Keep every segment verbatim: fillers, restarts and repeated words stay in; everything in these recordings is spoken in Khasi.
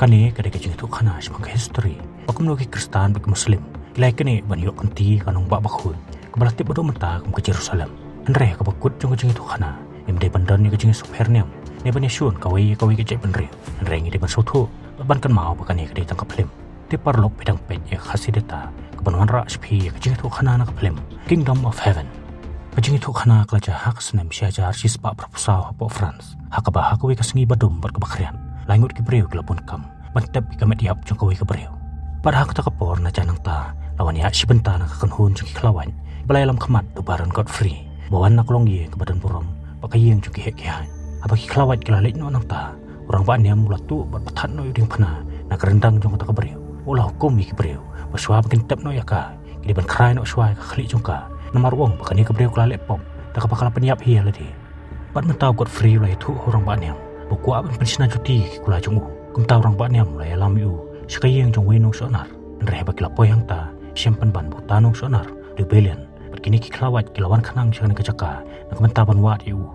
Kane ka dei ka jingïathuhkhana shaphang ka history ba kumno ki Khristan bad ki Muslim ki la ïakynduh ban ïoh kynti ha ka nongbah bakhuid kaba la tip haduh mynta kum ka Jerusalem. Hynrei ha kaba kut jong ka jingïathuhkhana, ngim dei ban don ïa ka jingïasngewbha niam ne ban ïashun kawei ïa kawei ka jaitbynriew. Hynrei ngi dei ban sngewthuh bad ban kynmaw ba kane ka dei tang ka phlim. Te paralok, phi dang peit ïa ka khasi data kaban wanrah sha phi ïa ka jingïathuhkhana na ka phlim Kingdom of Heaven. Ka jingïathuhkhana ka la jia ha ka snem shi hajar shispah phraphew saw hapoh France, ha kaba ha kawei ka sngi badum bad kaba khriat, lai ngut ki briew ki la bun kam ban tep ïa ka met ïap jong kawei ka briew. Bad ha kata ka por, na jan nangta, la wan ïaid shi bynta na ka kynhun jong ki khlawait ba la ïalam khmat da u Baron Godfrey, ba wan na ka longïing kaba don burom bad ka ïing jong ki heh ki haiñ. Haba ki khlawait ki la leit noh nangta, u rangbah niam u la tuh bad pynthat noh ïa u diengphna na ka ryndang jong kata ka briew. U la hukum ïa ki briew ba shuwa ba kin tep noh ïa ka, ki dei ban khrai noh shuwa ïa ka khlieh jong ka, namar u ong ba kane ka briew ka la leh pop da kaba ka la pynïap hi ïa lade. Bad mynta u Godfrey u la ïathuh ha u rangbah niam ba u kwah ban pynshna juti ïa ki kular jong u. Kumta u rangbah niam u la ïalam ïa u sha ka ïing jong uwei u nongshonar. Hynrei haba ki la poi hangta, shem pynban ba uta u nongshonar u dei u Belin, bad kine ki khlawait ki la wan khnang sha kane ka jaka na ka bynta ban wad ïa u.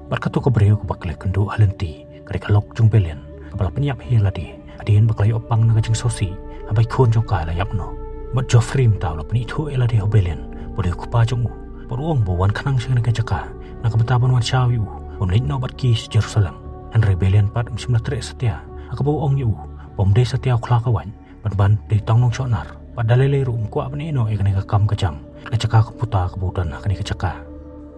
Bad kato ka briew kaba ki la ïakynduh ha lynti ka dei ka lok jong u Belin, kaba la pynïap hi ïa lade hadien ba ka la ïoh pang na ka jingsngewsih haba i khun jong ka i la ïap noh. Bad Godfrey mynta u la pynithuh ïa lade ha u Belin ba u dei u kpa jong u, bad u ong ba u wan khnang sha kane ka jaka na ka bynta ban wan shaw ïa u, ban leit noh bad ki sha Jerusalem. Hynrei u Belin pat um shym la treh satia ha kaba u ong ïa u ba um dei satia u khlawait, pynban u dei tang u nongshonar, bad da lei lei ruh um kwah ban ïehnoh ïa kane ka kam ka jam, ka jaka ka puta kaba u don ha kane ka jaka.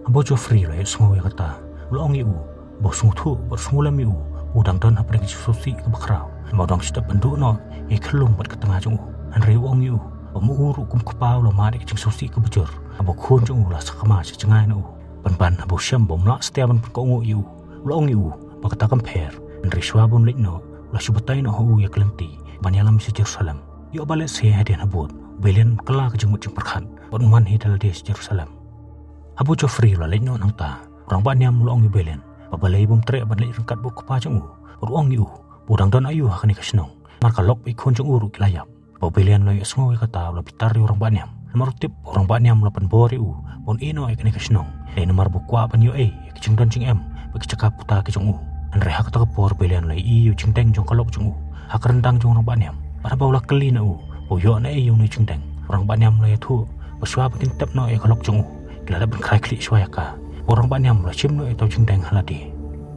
Haba u Godfrey u la ïohsngew ïa kata, u la ong ïa u ba u sngewthuh bad u sngewlem ïa u ba u dang don hapdeng ka jingsngewsih kaba khraw, namar u dang shu tep ban duh noh ïa ka khyllung bad ka tnga jong u. Hynrei u ong ïa u ba ma u ruh kum u kpa u la mad ïa ka jingsngewsih kaba jur haba u khun jong u u la sakma sha jngai na u. Pynban haba u shem ba um lah satia ban pynkohnguh ïa u, u la ong ïa u ba kata kam pher. Hynrei shuwa ba un leit noh, u la shu batai noh ha u ïa ka lynti ban ïalam sha Jerusalem. Ïoh ba lehse hadien habud u Belin u kylla ka jingmut jingpyrkhat bad un wan hi da lade sha Jerusalem. Haba u Godfrey u la leit noh nangta, u rangbah niam u la ong ïa u Belin ba balei bym treh ban leit ryngkat bad u kpa jong u, bad u ong ïa u ba u dang don aïu ha kane ka shnong, namar ka lok bad i khun jong u ruh ki la ïap. Haba u Belin u la ïohsngew ïa kata, u la bitar ïa u rangbah niam, namar u tip ba u rangbah niam u la pynbor ïa u ba un ïehnoh ïa kane ka shnong, dei namar ba u kwah ban ïoh ei ïa ki jingdon jingem bad ki jaka puta ki jong u. Hynrei ha kata ka por u Belin u la ïohi ïa u jingdeng jong ka lok jong u ha ka ryndang jong u rangbah niam. Bad haba u la kylli na u ba u ïoh na ei ïa une u jingdeng, u rangbah niam u la ïathuh ba shuwa ba kin tep noh ïa ka lok jong u, ki la dep ban khrai khlieh shuwa ïa ka. Bad u rangbah niam u la shim noh ïa uta u jingdeng ha lade.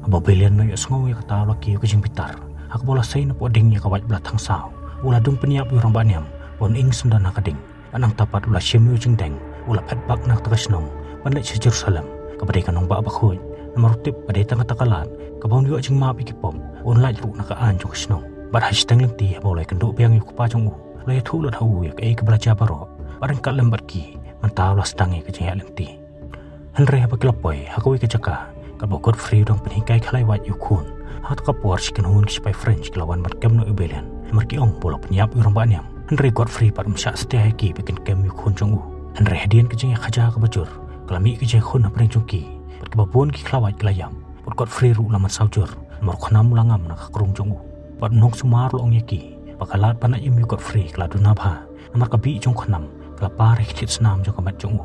Haba u Belin u la ïohsngew ïa kata, u la kiew ka jingbitar, ha kaba u la sei napoh ding ïa ka wait ba la thang saw. U la dung pynïap ïa u rangbah niam, bad un ing syndon ha ka ding. Bad nangta pat u la shim ïa u jingdeng, u la phet bak na kata ka shnong ban leit sha Jerusalem, kaba dei ka nongbah bakhuid, namar u tip ba dei tang kata ka lad kaba un ïoh jingmap ïa ki pop, un lait ruh na ka aiñ jong ka shnong. Bad ha shiteng lynti, haba u la ïakynduh biang ïa u kpa jong u, u la ïathuh lut ha u ïa kaei kaba la jia baroh, bad ryngkat lem bad ki, mynta u la sdang ïa ka jingïaid lynti. Hynrei haba ki la poi ha kawei ka jaka, katba u Godfrey u dang pynhikai khlaiwait ïa u khun, ha kata ka por shi kynhun ki sipai French ki la wan ban kem noh ïa u Belin, namar ki ong ba u la pynïap ïa u rangbah niam. Hynrei u Godfrey pat um shah satia ïa ki ba kin kem ïa u khun jong u. Hynrei hadien ka jingïakhaja kaba jur, ka la mih ka jingïakhun hapdeng jong ki, bad kiba bun ki khlawait ki la ïap. Bad u Godfrey ruh u la mynsaw jur, namar u khnam u la ngam na ka krung jong u. Bad u nongsumar u la ong ïa ki ba ka lad ban aiti ïa u Godfrey ka la duna bha, namar ka bih jong u khnam ka la par ha ki thied snam jong ka met jong u.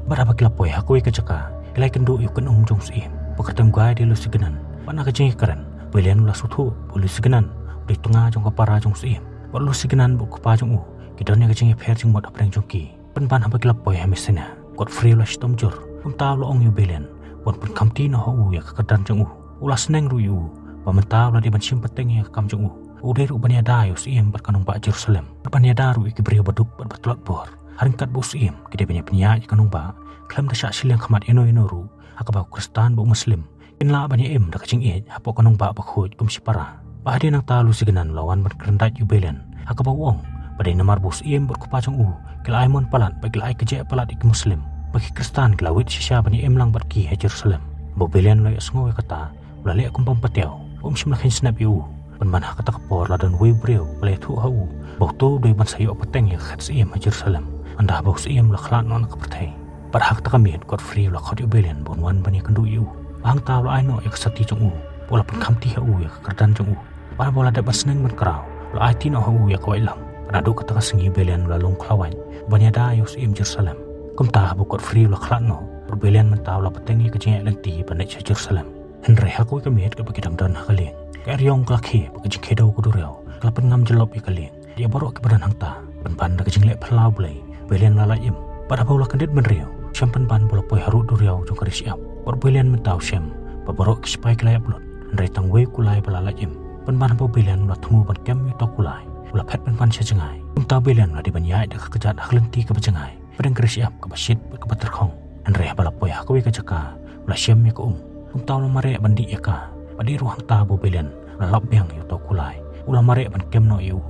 Bad haba ki la poi ha kawei ka jaka, ki la ïakynduh ïa u kynum jong u syiem, ba kyrteng u Guy de Lusignan. Bad na ka jingïakren, u Belin u la sngewthuh ba u Lusignan u dei u tnga jong ka para jong u syiem. Bad u Lusignan bad u kpa jong u ki don ïa ka jingïapher jingmut hapdeng jong ki. Pynban haba ki la poi ha Messina, u Godfrey u la shitom jur. Kumta u la ong ïa u Belin ba un pynkhamti noh ha u ïa ka kyrdan jong u. U la sneng ruh ïa u ba mynta u la dei ban shim pateng ïa ka kam jong u. U dei ruh ban ïada ïa u syiem bad ka nongbah Jerusalem, bad ban ïada ruh ïa ki briew ba duk bad ba tlot bor. Ha ryngkat bad u syiem ki dei ban ïa pynïaid ïa ka nongbah khlem da shah shiliang khmat ïano ïano ruh, ha kaba u Khristan bad u Muslim kin lah ban ïa im da ka jingïeit hapoh ka nongbah bakhuid kum shipara. Bad hadien nangta u Lusignan u la wan ban kren dait ïa u Belin, ha kaba u ong ba dei namar ba u syiem bad u kpa jong u ki la ai mon palat bad ki la ai kjeh palat ïa ki Muslim, ba ki Khristan ki la wit shisha ban ïa im lang bad ki ha Jerusalem. Haba u Belin u la ïohsngew ïa kata, u la leh kum bym patiaw, um shym la kheiñ snep ïa u. Pynban ha kata ka por la don uwei u briew ba la ïathuh ha u ba uto u dei ban sa ïoh pateng ïa ka khet syiem ha Jerusalem, ynda haba u syiem u la khlad noh na ka pyrthei. Bad ha kata ka miet u Godfrey u la khot ïa u Belin ba un wan ban ïakynduh ïa u. Bad hangta u la ai noh ïa ka sati jong u, bad u la pynkhamti ha u ïa ka kyrdan jong u. Bad haba u la dep ban sneng ban kraw, u la aiti noh ha u ïa ka waitlam. Bad naduh kata ka sngi u Belin u la long khlawait ban ïada ïa u syiem Jerusalem. Kumta haba u Godfrey u la khlad noh, bad u Belin mynta u la pateng ïa ka jingïaid lynti ban leit sha Jerusalem. Hynrei ha kawei ka miet katba ki dang don ha ka lieng, ka eriong ka la khie bad ka jingkhie dew ka duriaw ka la pynngam jyllop ïa ka lieng. Ïa baroh kiba don hangta, pynban da ka jingleh phyllaw Blei, Belen la lait im. Bad haba u la kyndit bynriew, shem pynban ba u la poi harud duriaw jong ka ri shyiap. Bad Belen mynta u shem ba baroh ki shipai ki la ïap lut, hynrei tang uwei u kulai ba la lait im. Pynban haba Belen u la thmu ban kem ïa uta u kulai, u la phet pynban sha jngai. Kumta Belen u la dei ban ïaid da ka kjat ha ka lynti kaba jngai, hapdeng ka ri shyiap kaba shit bad kaba tyrkhong. Hynrei haba la poi ha kawei ka jaka, u la shem ïa ka um. Kumta u la mareh ban dih ïa ka. Bad dei ruh hangta ba u Belen u la lap biang ïa uta u kulai. U la mareh ban kem noh ïa u.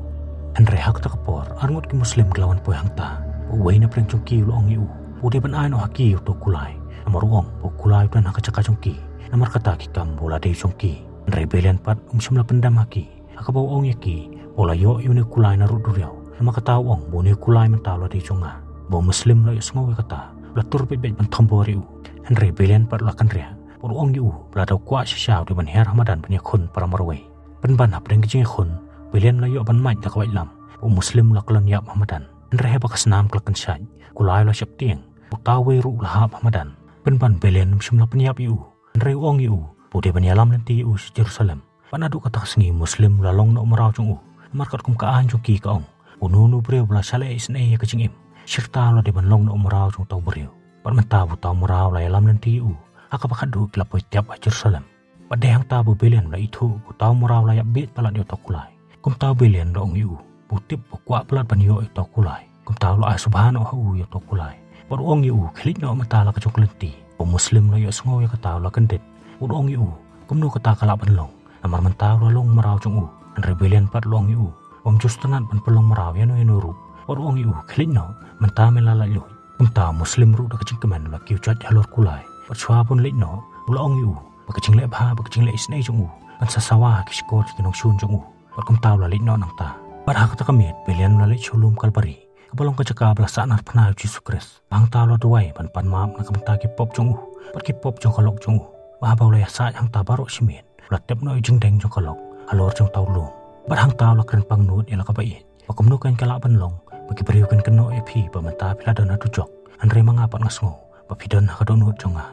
Hynrei ha kata ka por, arngut ki Muslim ki la wan poi hangta. Bad uwei na pdeng jong ki u la ong ïa u ba u dei ban ai noh ha ki ïa uta u kulai. Namar u ong ba u kulai u don ha ka jaka jong ki. Namar kata ki kam ba u la dei jong ki. Hynrei Belen pat um shym la pyndem ha ki, ha kaba u ong ïa ki ba u la ïoh ïa une u kulai na rud duriaw. Namar kata u ong ba une u kulai mynta u la dei jong nga, ba u Muslim u la ïohsngew ïa kata, u la tur beit beit ban thombor ïa u. Hynrei Belen pat u la kynriah, bad u ong ïa u ba lada u kwah shisha u dei ban her ha madan ban ïakhun para marwei. Pynban hapdeng ka jingïakhun, Belen u la ïoh ban mait da ka waitlam ba u Muslim u la kyllon ïap ha madan. Hynrei haba ka snam ka la kynshait, u kulai u la sheptieng, uta uwei ruh u la hap ha madan. Pynban Belen um shym la pynïap ïa u. Hynrei u ong ïa u ba u dei ban ïalam lynti ïa u sha Jerusalem. Bad naduh kata ka sngi u Muslim u la long na u mraw jong u. Namar katkum ka aiñ jong ki ka ong, uno uno u briew ba la sah leh isynei ïa ka jingim, shirta u la dei ban long na u mraw jong uta u briew. Bad mynta ba uta u mraw u la ïalam lynti ïa u, ha kaba khatduh ki la poi tiap ha Jerusalem. Bad dei hangta ba u Belen u la ithuh ba uta u mraw u la ïap bieit palat ïa uta u kulai. Kumta u Belen u la ong ïa u ba u tip ba u kwah palat ban ïoh ïa uta u kulai. Kumta u la ai sngewbha noh ha u ïa uta u kulai. Bad u ong ïa u, khie leit noh mynta la ka jong ka lynti. Ba u Muslim u la ïohsngew ïa kata u la kyndit. Bad u ong ïa u, kumno kata ka lah ban long? Namar mynta u la long mraw jong u. Hynrei Belen pat u la ong ïa u, um ju sngewtynnat ban pynlong mraw ïano ïano ruh. Bad u ong ïa u, khie leit noh, mynta me la lait luid. Kumta u Muslim ruh da ka jingkmen u la kiew jait halor u kulai. Bad shuwa ban leit noh, u la ong ïa u ba ka jingleh bha bad ka jingleh isynei jong u kan sa sawa ha ki shkor ki nongshun jong u. Bad kumta u la leit noh nangta. Bad ha kata ka miet Belen u la leit sha u lum Kalbari, kaba long ka jaka ba la sahnarphna ïa u Jisu Khrist. Ba hangta u la duwai ban pan map na ka bynta ki pop jong u bad ki pop jong ka lok jong u. Bad haba u la ïasaid hangta baroh shi miet, u la tep noh ïa u jingdeng jong ka lok halor jong uta u lum. Bad hangta u la kren pangnud ïa la kaba ïeit, ba kumno kan ka lah ban long ba ki briew kin kynnoh ïa phi ba mynta phi la don ha dujok, hynrei ma nga pat nga sngew ba phi don ha ka dohnud jong nga.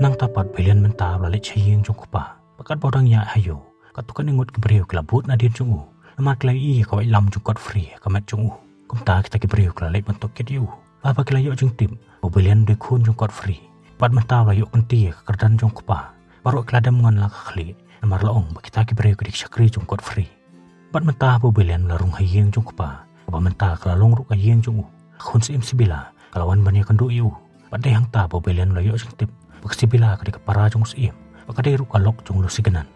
Nangta pat Belen mynta u la leit sha ïing jong u kpa. Bad katba u dang ïaid ha ïew, katto katne ngut ki briew ki la bud nadien jong u, namar ki la ïohi ïa ka waitlam jong u Godfrey ha ka met jong u. Kumta kita ki briew ki la leit ban tohkit ïa u. Bad haba ki la ïoh jingtip ba u Belen u dei khun jong u Godfrey, bad mynta u la ïoh kynti ïa ka kyrdan jong u kpa, baroh ki la dem ngon la ka khlieh, namar la ong ba kita ki briew ki dei ki shakri jong u Godfrey. Bad mynta haba u Belen u la rung ha ïing jong u kpa, kaba mynta ka la long ruh ka ïing jong u, ka khun syiem Sibila ka la wan ban ïakynduh ïa u. Bad dei hangta ba u Belen u la ïoh jingtip ba ka Sibila ka dei ka para jong u syiem, bad ka dei ruh ka lok jong u Lusignan.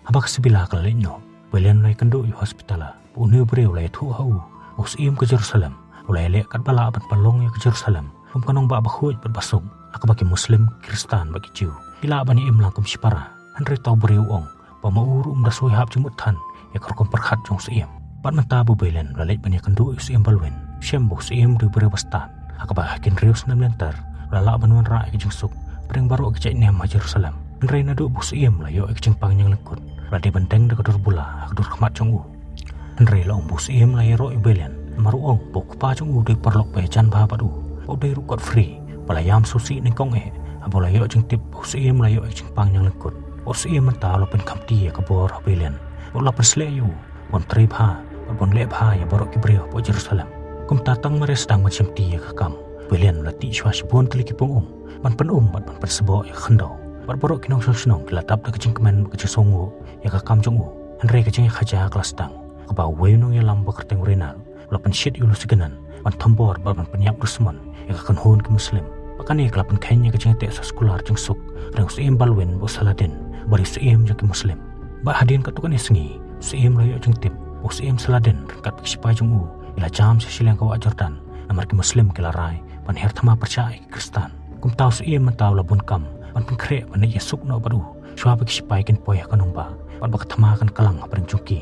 Haba ka Sibila ka la leit noh, u Belen u la ïakynduh ïa u Hospitaller. Bad une u briew u la ïathuh ha u ba u syiem ka Jerusalem u la ïaleh katba lah ban pynlong ïa ka Jerusalem kum ka nongbah bakhuid bad basuk, ha kaba ki Muslim, Khristan bad ki Jiw ki lah ban ïa im lang kum shipara. Hynrei uta u briew u ong ba ma u ruh um da shu ïahap jingmut than ïa ka rukom pyrkhat jong u syiem. Bad mynta ba u Belen u la leit ban ïakynduh ïa u syiem Baldwin, u shem ba u syiem u dei u briew ba stad, ha kaba ha ki hynriew snem lynter u la lah ban wanrah ïa ka jingsuk hapdeng baroh ki jait niam ha Jerusalem. Hynrei naduh ba u syiem u la ïoh ïa ka jingpang ñianglyngkut, u la dei ban deng da ka dur bula ha ka dur khmat jong u. Hynrei la ong ba u syiem u la ïaroh ïa u Belen, namar u ong ba u kpa jong u u dei u paralok ba ïajan bha bad u, ba u dei ruh u Godfrey ba la ïam sngewsih nyngkong eh haba u la ïoh jingtip ba u syiem u la ïoh ïa ka jingpang ñianglyngkut. Bad u syiem mynta u la pynkhamti ïa ka bor ha u Belen, bad u la pynshlur ïa u ban trei bha bad ban leh bha ïa baroh ki briew hapoh Jerusalem. Kumta tang mar ïa sdang ban shimti ïa ka kam, u Belen u la tih shuwa shibun tylli ki pung um ban pynum bad ban pynsboh ïa ka khyndew. Bad baroh ki nongshong shnong ki la dap da ka jingkmen bad ka jingsngewnguh ïa ka kam jong u. Hynrei ka jingïakhaja ka la sdang, kaba uwei u nongïalam ba kyrteng u Renald u la pynshit ïa u Lusignan ban thombor bad ban pynïap dusmon ïa ka kynhun ki Muslim. Bad kane ka la pynkheiñ ïa ka jingïateh soskular jingsuk hapdeng u syiem Baldwin bad u Saladin bad ïa u syiem jong ki Muslim. Bad hadien katto katne sngi u syiem u la ïoh jingtip ba u syiem Saladin ryngkat bad ki shipai jong u ki la jam sha shiliang ka wah Jordan, namar ki Muslim ki la rai ban her thma pyrshah ïa ki Khristan. Kumta u syiem mynta u la bun kam ban pynkhreh ban leit ïasuk noh bad u, shuwa ba ki shipai kin poi ha ka nongbah bad ba ka thma kan kylang hapdeng jong ki.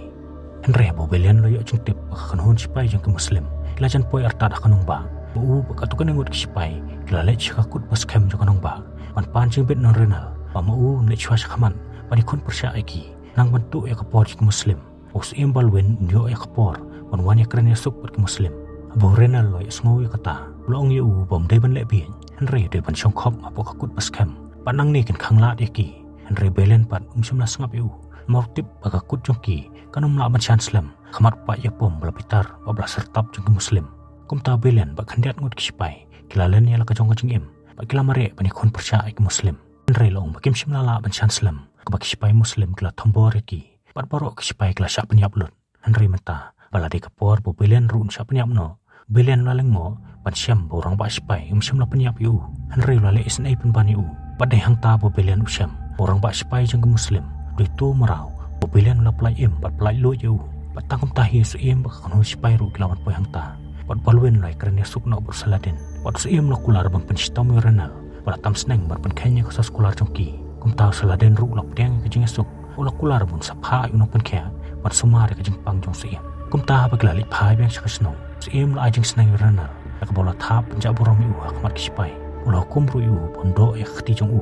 Hynrei haba u Belen u la ïoh jingtip ba ka kynhun shipai jong ki Muslim ki la jan poi artat ha ka nongbah, ma u bad katto katne ngut ki shipai ki la leit sha ka kut ba skhem jong ka nongbah ban pan jingbit na u Renald ba ma u un leit shuwa sha khmat ban ïakhun pyrshah ïa ki, khnang ban tuh ïa ka por jong ki Muslim, u syiem Baldwin un ïoh ïa ka por ban wan ïakren ïasuk bad ki Muslim. Haba u Renald u la ïohsngew ïa kata, u la ong ïa u ba um dei ban leh bieit, hynrei u dei ban shong khop hapoh ka kut ba skhem, bad nangne kin khanglad ïa ki. Hynrei u Belen pat um shym la sngap ïa u. Namar u tip ba ka kut jong ki kan ym lah ban shan slem ha khmat u paid ïapom ba la bitar bad ba la syrtap jong ki Muslim. Kumta u Belen bad khyndiat ngut ki sipai ki la len ïa la ka jong ka jingim bad ki la mareh ban ïakhun pyrshah ïa ki Muslim. Hynrei la ong ba kim shym la lah ban shan slem, kaba ki sipai Muslim ki la thombor ïa ki bad baroh ki sipai ki la shah pynïap lut. Hynrei mynta ba la dei ka por ba u Belen ruh un shah pynïap noh, u Belen u la lyngngoh ban shem ba u rangbah sipai um shym la pynïap ïa u, hynrei u la leh isynei pynban ïa u. Bad dei hangta ba u Belen u shem ba u rangbah sipai jong ki Muslim u dei uto u mraw ba u Belen u la pyllait im bad pyllait luid ïa u. Bad tang kumta hi u Syiem bad ka kynhun sipai ruh ki la wan poi hangta. Bad u Baldwin u la ïakren ïasuk noh bad u Saladin. Bad u Syiem u la kular ban pynshitom ïa u Renald ba la tam sneng ban pynkheiñ ïa ka soskular jong ki. Kumta u Saladin ruh u la pdiang ïa ka jingïasuk, u la kular ban sa phah ïa u nongpynkhiah ban sumar ïa ka jingpang jong u Syiem. Kumta haba ki la leit phai biang sha ka shnong, u Syiem u la ai jingsneng ïa u Renald da kaba u la thap pynjah burom ïa u ha khmat ki sipai. U la hukum ruh ïa u ban doh ïa ka kti jong u.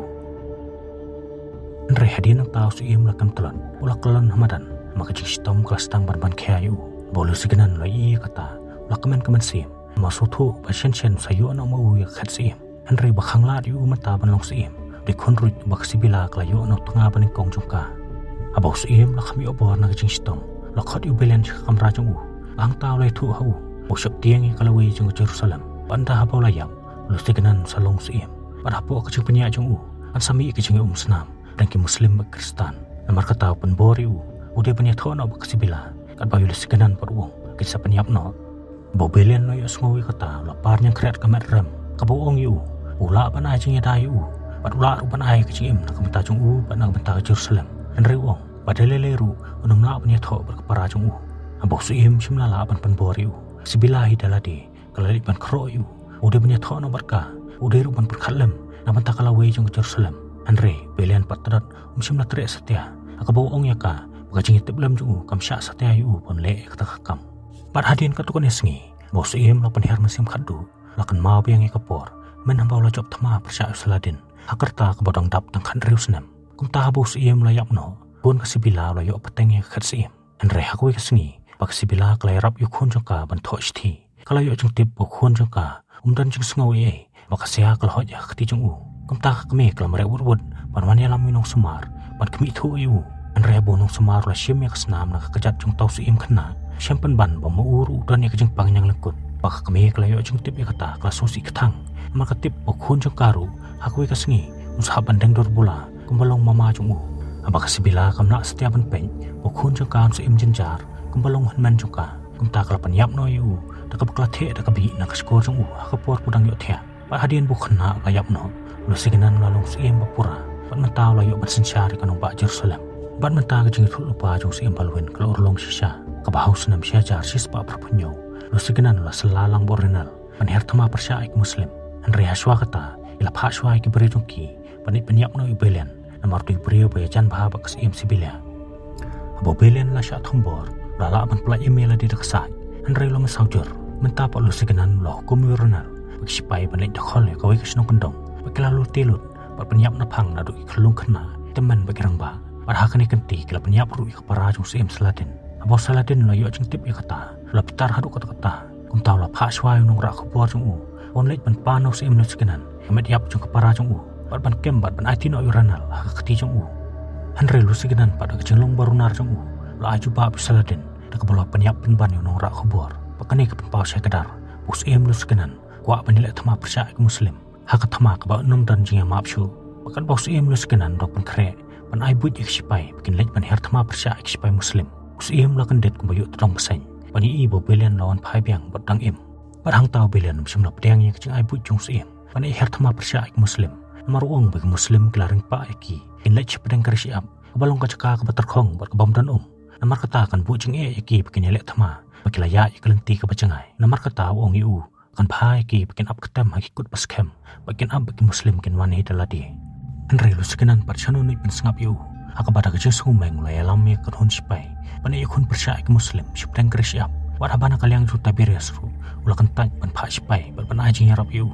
Hynrei hadien nangta u Syiem u la kem tlot, u la kyllon ha madan, namar ka jingshitom ka la sdang ban ban khia ïa u. Haba u Lussignan u la ïohi ïa kata, u la kmen ka mynsiem, namar u sngewthuh ba shen shen sa ïoh noh ma u ïa ka khet syiem. Hynrei ba khanglad ïa u mynta ban long syiem, dei khun ruh ba ka Sybilla ka la ïoh na u tnga banyngkong jong ka. Haba u Syiem u la kham ïoh bor na ka jingshitom, u la khot ïa u Belen sha ka kamra jong u. Hangta u la ïathuh ha u ba u sheptieng ïa ka lawei jong ka Jerusalem. Bad ynda haba u la ïap, u Lussignan un sa long syiem. Bad hapoh ka jingpynïaid jong u, kan sa mih ka jingïaumsnam hapdeng ki Muslim bad Khristan. Namar kata u pynbor ïa u, u dei ban ïathoh noh bad ka Sybilla, katba u Lussignan pat u ong kin sa pynïap noh. Haba u Belen u la ïohsngew ïa kata, u la par ñiangkhriat ka met rem, kaba u ong ïa u ba u lah ban ai jingïada ïa u bad u lah ruh ban ai ka jingim na ka bynta jong u bad na ka bynta ka Jerusalem. Hynrei u ong ba dei lei lei ruh un ym lah ban ïathoh bad ka para jong u. Haba u Syiem um shym la lah ban pynbor ïa u, ka Sybilla hi da lade ka la leit ban khroh ïa u. U dei ban ïathoh noh bad ka, u dei ruh ban pyrkhat lem na ka bynta ka lawei jong ka Jerusalem. Hynrei u Belen pat tdot, um shym la treh satia ha kaba u ong ïa ka ba ka jingïatiplem jong u kam shah satia ïa u ban leh ïa kata ka kam. Bad hadien katto katne sngi, haba u Syiem u la pynhiar mynsiem khatduh, u la kynmaw biang ïa ka por mynhynnin ba u la jop thma pyrshah ïa u Saladin ha ka rta kaba u dang dap tang khathynriew snem. Kumta haba u Syiem u la ïap noh, u khun ka Sybilla u la ïoh pateng ïa ka khet syiem. Hynrei ha kawei ka sngi ba ka Sybilla ka la ïarap ïa u khun jong ka ban thoh shithi, ka la ïoh jingtip ba u khun jong ka um don jingsngew ei ei, ba ka sia ka la hoit ïa ka kti jong u. Kumta ka kmie ka la mareh wut wut ban wan ïalam ïa u nongsumar ban khmih thuh ïa u. Hynrei haba u nongsumar u la shim ïa ka snam na ka kjat jong uta u syiem khynnah, u shem pynban ba ma u ruh u don ïa ka jingpang ñianglyngkut. Ba ka kmie ka la ïoh jingtip ïa kata, ka la sngewsih kthang, namar ka tip ba u khun jong ka ruh ha kawei ka sngi un sa hap ban deng dur bula kumba long mama jong u. Haba ka Sybilla kam lah satia ban peit ba u khun jong ka un sa im jynjar kumba long u hynmen jong ka, kumta ka la pynïap noh ïa u da kaba ka la theh da ka bih na ka shkor jong u ha ka por ba u dang ïohthiah. Bad hadien ba u khynnah u la ïap noh, u Lussignan u la long syiem ba pura, bad mynta u la ïoh ban synshar ïa ka nongbah Jerusalem. Bad mynta ka jingïathuhlypa jong u Syiem Baldwin ka la urlong shisha, kaba ha u snem shi hajar shispah phraphew hynñiew, u Lussignan u la syllah lang bad u Renald ban hiar thma pyrshah ïa ki Muslim. Hynrei ha shuwa kata, ki la phah shuwa ïa ki briew jong ki ban leit pynïap noh ïa u Belen, namar u dei u briew ba ïajan bha bad ka Syiem Sybilla. Haba u Belen u la shah thombor, u la lah ban pyllait im ïa lade da ka sait. Hynrei u la mynsaw jur. Mynta pat u Lussignan u la hukum ïa u Renald bad ki sipai ban leit dkhot ïa kawei ka shnong kyndong, bad ki la lute lut bad pynïap naphang naduh ki khyllung khynnah, tymmen bad ki rangbah. Bad ha kane ka kynti ki la pynïap ruh ïa ka para jong u Syiem Saladin. Haba u Saladin u la ïoh jingtip ïa kata, u la bitar haduh katta katta. Kumta u la phah shuwa ïa u nongrah khubor jong u ban leit ban pan na u Syiem Lussignan ïa ka met ïap jong ka para jong u, bad ban kem bad ban aiti noh ïa u Renald ha ka kti jong u. Hynrei u Lussignan pat da ka jinglong barunar jong u, u la ai jubab ïa u Saladin da kaba u la pynïap pynban ïa u nongrah khubor. Bad kane ka pynpaw shai kdar ba u Syiem Lussignan u kwah ban ïaleh thma pyrshah ïa ki Muslim ha ka thma kaba un ym don jingïamap shuh. Bad katba u Syiem Lussignan u dang pynkhreh ban ai buit ïa ki sipai ba kin leit ban hiar thma pyrshah ïa ki sipai Muslim, u Syiem u la kyndit kumba ïoh tdong bseiñ ban ïohi ba u Belen u la wan phai biang bad u dang im. Bad hangta u Belen um shym la pdiang ïa ka jingai buit jong u Syiem ban ïa hiar thma pyrshah ïa ki Muslim, namar u ong ba ki Muslim ki la ring pah ïa ki, kin leit shapdeng ka ri shyiap kaba long ka jaka kaba tyrkhong bad kaba ym don um. Namar kata kan buh jingeh ïa ki ba kin ïaleh thma, ba ki la ïaid ïa ka lynti kaba jngai. Namar kata u ong ïa u kan bha ïa ki ba kin ap ktem ha ki kut ba skhem, ba kin ap ba ki Muslim kin wan hi da lade. Hynrei u Lussignan pat shano ngeit ban sngap ïa u, ha kaba da ka jingsngewmeng u la ïalam ïa ka kynhun sipai ban ïakhun pyrshah ïa ki Muslim shapdeng ka ri shyiap. Bad haba na ka liang jong u Tiberias ruh u la kyntait ban phah sipai bad ban ai jingïarap ïa u.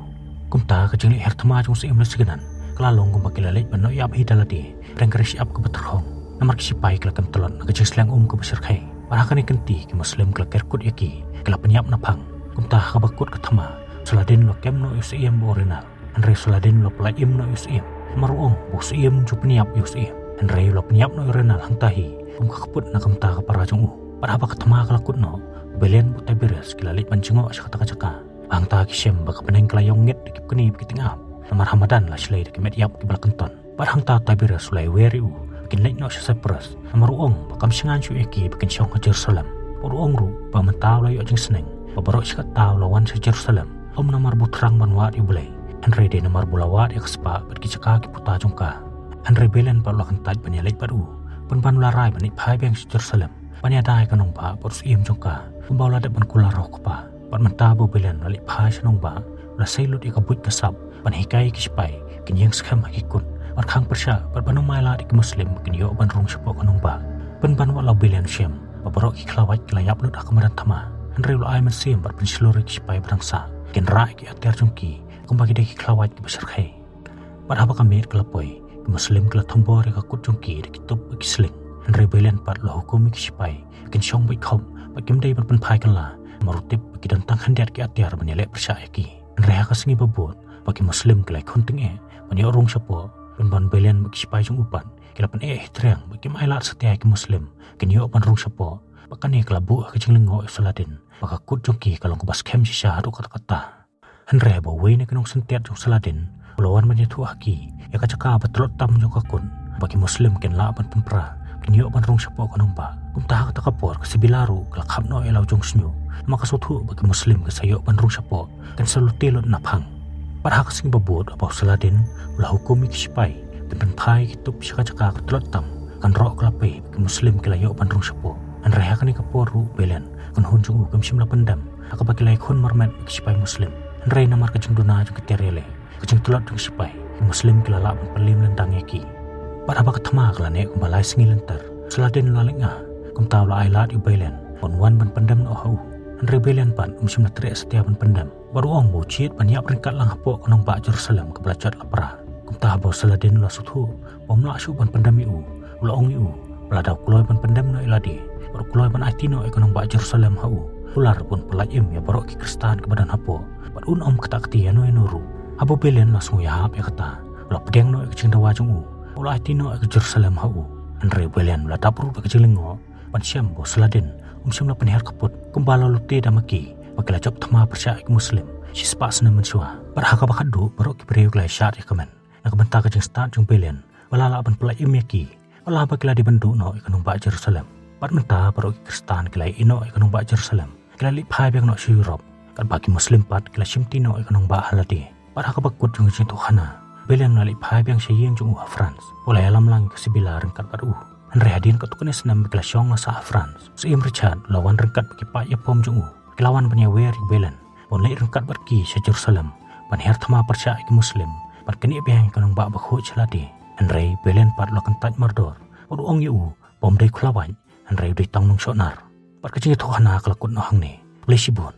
Kumta ka jingleit hiar thma jong u Syiem Lussignan ka la long kumba ki la leit ban ïap hi da lade hapdeng ka ri shyiap kaba tyrkhong, namar ki sipai ki la kem tlot na ka jingsleng um kaba shyrkhei. Bad ha kane ka kynti ki Muslim ki la ker kut ïa ki, ki la pynïap naphang. Kumta ha kaba kut ka thma, u Saladin u la kem noh ïa u Syiem bad u Renald. Hynrei u Saladin u la pyllait im noh ïa u Syiem, namar u ong ba u Syiem un ju pynïap ïa u Syiem. Hynrei u la pynïap noh ïa u Renald hangta hi kum ka kput na ka bynta ka para jong u. Bad haba ka thma ka la kut noh, u Belen bad u Tiberius ki la leit ban jngoh sha kata ka jaka. Hangta ki shem ba ka bneng ka la ïong ngit da ki bkni bad ki tyngab, namar ha madan la shlei da ki met ïap kiba la kynton. Bad hangta u Tiberius u la ïawer ïa u ba kin leit noh sha Cyprus, namar u ong ba kam shngaiñ shuh ïa ki ba kin shong ha Jerusalem. Bad u ong ruh ba mynta u la ïoh jingsneng ba baroh shi katta u la wan sha Jerusalem, ym namar ba u thrang ban wad ïa U Blei, hynrei dei namar ba u la wad ïa ka spah bad ki jaka ki puta jong ka. Hynrei u Belen pat u la kyntait ban ïaleit bad u, pynban u la rai ban leit phai biang sha Jerusalem ban ïada ïa ka nongbah bad u syiem jong ka, kumba u la dep ban kular ha u kpa. Bad mynta ba u Belen u la leit phai sha nongbah, u la sei lut ïa ka buit ka sap ban hikai ïa ki shipai ba kin ïeng skhem ha ki kut, ban khang pyrshah bad ban ym ailad ïa ki Muslim ba kin ïoh ban rung shapoh ka nongbah. Pynban wat la u Belen u shem ba baroh ki khlawait ki la ïap lut ha ka madan thma, hynrei u la ai mynsiem bad pynshlur ïa ki shipai ba dang sah ba kin rah ïa ki atiar jong ki kumba ki dei ki khlawait kiba shyrkhei. Bad haba ka miet ka la poi, ki Muslim ki la thombor ïa ka kut jong ki da ki tup bad ki sling. Hynrei u Belen pat u la hukum ïa ki shipai ba kin shong beit khop bad kim dei ban pynphai kylla, namar u tip ba ki don tang khyndiat ki atiar ban ïaleh pyrshah ïa ki. Hynrei ha ka sngi ba bud, ba ki Muslim ki la ïakhun tyngeh ban ïoh rung shapoh, pynban u Belen bad ki shipai jong u pat ki la pyneh hi triang ba kim ailad satia ïa ki Muslim ba kin ïoh ban rung shapoh. Bad kane ka la buh ha ka jinglyngngoh ïa u Saladin ba ka kut jong ki ka long kaba skhem shisha haduh katta katta. Hynrei haba uwei na ki nongsyntiat jong u Saladin u la wan ban ïathuh ha ki ïa ka jaka ba tlot tam jong ka kut, ba ki Muslim kin lah ban pynpra, kin ïoh ban rung shapoh ka nongbah. Kumta ha kata ka por ka Sybilla ruh ka la khap noh ïa la u jong shñiuh, namar ka sngewthuh ba ki Muslim kin sa ïoh ban rung shapoh, kin sa lute lut naphang. Bad ha ka sngi ba bud, haba u Saladin u la hukum ïa ki shipai ban pynphai ïa ki tup sha ka jaka ka tlot tam, kan roh ka la pei ba ki Muslim ki la ïoh ban rung shapoh. Hynrei ha kane ka por ruh u Belen, u kynhun jong u, kim shym la pyndem ha kaba ki la ïakhun marmet bad ki shipai Muslim. Hynrei namar ka jingduna jong ki tiar ïaleh, ka jingtlot jong ki shipai, ki Muslim ki la lah ban pynliem lyndang ïa ki. Bad haba ka thma ka la neh kumba lai sngi lynter, u Saladin u la lyngngoh, kumta u la ailad ïa u Belen ba un wan ban pyndem noh ha u. Hynrei u Belen pat um shym la treh satia ban pyndem, bad u ong ba u jied ban ïap ryngkat lang hapoh ka nongbah Jerusalem kaba la jot la pra. Kumta haba u Saladin u la sngewthuh ba um lah shuh ban pyndem ïa u, u la ong ïa u ba lada u kloi ban pyndem noh ïa lade, bad u kloi ban aiti noh ïa ka nongbah Jerusalem ha u, kular ba un pyllait im ïa baroh ki Khristan kiba don hapoh, bad un ym ktah kti ïano ïano ruh. Haba u Belen u la sngew ïahap ïa kata, u la pdiang noh ïa ka jingdawa jong u, u la aiti noh ïa ka Jerusalem ha u. Hynrei u Belen u la dap ruh da ka jinglyngngoh ban shem ba u Saladin um shym la pynhiar kput, kumba la lute da ma ki ba ki la jop thma pyrshah ïa ki Muslim shispah snem mynshuwa. Bad ha kaba khatduh baroh ki briew ki la ïashad ïa ka met na ka bynta ka jingstad jong u Belen ba la lah ban pyllait im ïa ki, wat la ba ki la dei ban duh noh ïa ka nongbah Jerusalem. Bad mynta baroh ki Khristan ki la ïeh noh ïa ka nongbah Jerusalem, ki la leit phai biang noh sha Europe, katba ki Muslim pat ki la shimti noh ïa ka nongbah ha lade. Bad ha kaba kut jong ka jingïathuhkhana, u Belen u la leit phai biang sha ïing jong u ha France, u la ïalam lang ïa ka Sybilla ryngkat bad u. Hynrei hadien katto katne snem ba ki la shong la sah ha France, u Syiem Richard u la wan ryngkat bad ki paid ïapom jong u, ki la wan ban ïawer ïa u Belen ba un leit ryngkat bad ki sha Jerusalem ban hiar thma pyrshah ïa ki Muslim, ban knieh biang ïa ka nongbah bakhuid sha lade. Hynrei u Belen pat u la kyntait mardor, bad u ong ïa u ba um dei u khlawait, hynrei u dei tang u nongshohnar. Bad ka jingïathuhkhana ka la kut noh hangne. Khublei shibun.